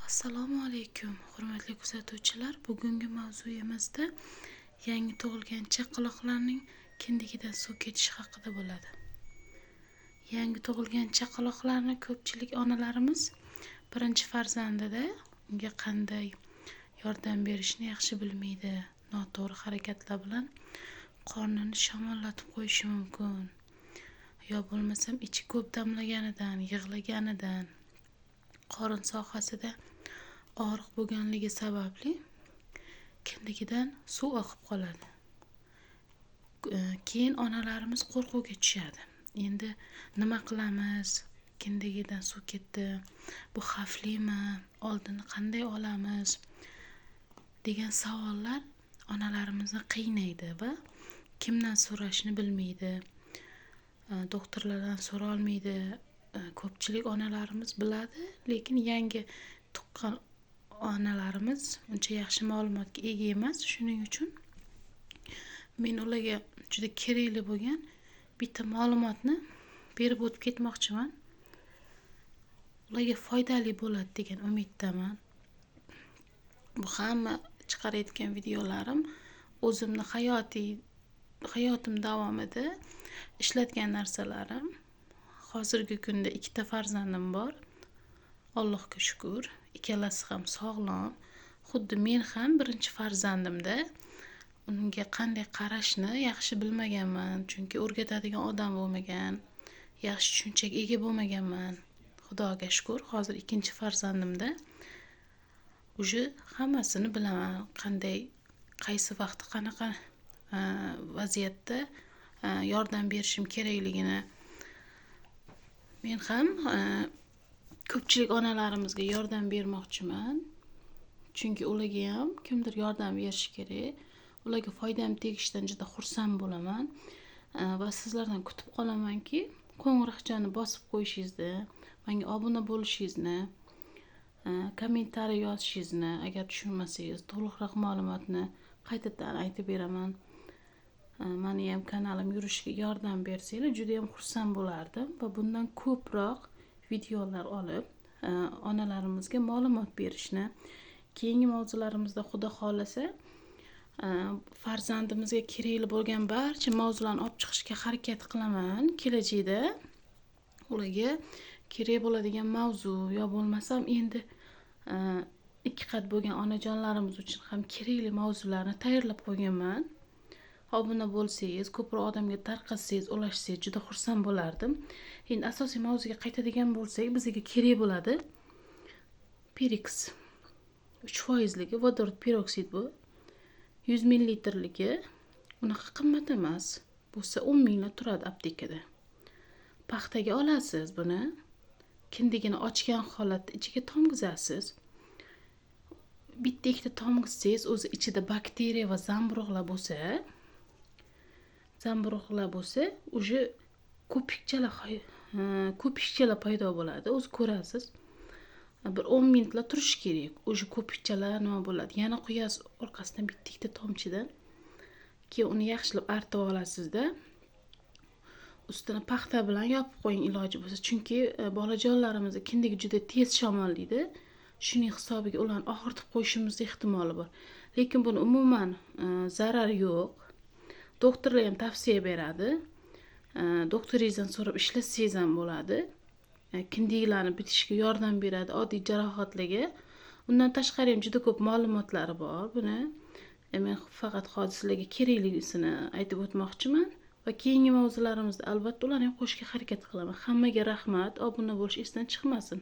Assalomu alaykum, hurmatli kuzatuvchilar. Bugungi mavzuyimizda yangi tug'ilgan chaqaloqlarning kindigidan suv ketishi haqida bo'ladi. Yangi tug'ilgan chaqaloqlarni ko'pchilik onalarimiz birinchi farzandida unga qanday yordam berishni yaxshi bilmaydi. Noto'g'ri harakatlar bilan qornini shamollatib qo'yishi mumkin. Yo bo'lmasam ichi ko'p damlaganidan, yig'laganidan, qorin sohasida og'riq bo'lganligi sababli kindigidan suv oqib qoladi. Keyin onalarimiz qo'rquvga tushadi. Endi nima qilamiz? Kindigidan suv ketdi. Bu xavflimi? Oldini qanday olamiz? Degan savollar onalarimizni qiynaydi va kimdan so'rashni bilmaydi. Doktorlardan so'ra olmaydi. Ko'pchilik onalarimiz biladi, lekin yangi tuqqan onalarimiz uncha yaxshi ma'lumotga ega emas. Shuning uchun men ularga juda kerakli bo'lgan bitta ma'lumotni berib o'tib ketmoqchiman. Ularga foydali bo'ladi degan umiddaman. Bu hamma chiqarayotgan videolarim o'zimni hayotim davomida ishlatgan narsalarim. Hozirgi kunda ikkita farzandim bor. Allohga shukur, ikkalasi ham sog'lom. Xuddi men ham birinchi farzandimda unga qanday qarashni yaxshi bilmaganman, chunki o'rgatadigan odam bo'lmagan, yaxshi tushunchaga ega bo'lmaganman. Xudoga shukur, hozir ikkinchi farzandimda уже hammasini bilaman, qanday, qaysi vaqtda qanaqa vaziyatda yordam berishim kerakligini. Men ham ko'pchilik onalarimizga yordam bermoqchiman. Chunki ularga ham kimdir yordam berishi kerak. Ularga foydam tegishidan juda xursand bo'laman. Va sizlardan kutib qolamanki, qo'ng'iroqchani bosib qo'yishingizni, menga obuna bo'lishingizni, kommentariy yozishingizni, agar tushunmasangiz, to'liqroq ma'lumotni qaytadan aytib beraman. Meni ham kanalim yurishiga yordam bersanglar, juda ham xursand bo'lardim va bundan ko'proq videolar olib, onalarimizga ma'lumot berishni, keyingi mavzularimizda Xudo xohlasa, farzandimizga kerakli bo'lgan barcha mavzularni olib chiqishga harakat qilaman. Kelajakda ularga kerak bo'ladigan mavzu yo bo'lmasam endi ikki qat bo'lgan onajonlarimiz uchun ham kerakli mavzularni tayyorlab qo'yganman. Obuna bo'lsangiz, ko'proq odamga tarqatsangiz, ulashsangiz juda xursand bo'lardim. Endi asosiy mavzuga qaytadigan bo'lsak, bizga kerak bo'ladi Pirex 3%ligi vodorod peroksid bu. 100 millilitrligi unaqa qimmat emas. Bo'lsa 10 minglar turadi aptekada. Paxtaga olasiz buni. Kindigini ochgan holatda ichiga tomgizasiz. Bitta ikkita tomgizsangiz, o'zi ichida bakteriya va zamburug'lar bo'lsa, уже ko'pikchalar paydo bo'ladi. O'zi ko'rasiz. Bir 10 minutlar turishi kerak. Уже ko'pikchalar nima bo'ladi? Yana quyasiz orqasidan bitta ikkita tomchidan. Keyin uni yaxshilab artib olasizda. Ustini paxta bilan yopib qo'ying iloji bo'lsa, chunki bolajonlarimizni kindigi juda tez shamollaydi. Shuning hisobiga ularni og'ritib qo'yishimiz ehtimoli bor. Lekin buni umuman zarari yo'q. Doktorlar ham tavsiya beradi. Doktoringizdan so'rab ishlatsangiz ham bo'ladi. Kindiklarni bitishiga yordam beradi, oddiy jarohatlarga. Undan tashqari ham juda ko'p ma'lumotlari bor. Buni men faqat hozir sizlarga keraklisini aytib o'tmoqchiman va keyingi mavzularimizda albatta ularni ham qo'shishga harakat qilaman. Hammaga rahmat. Obuna bo'lish esdan chiqmasin.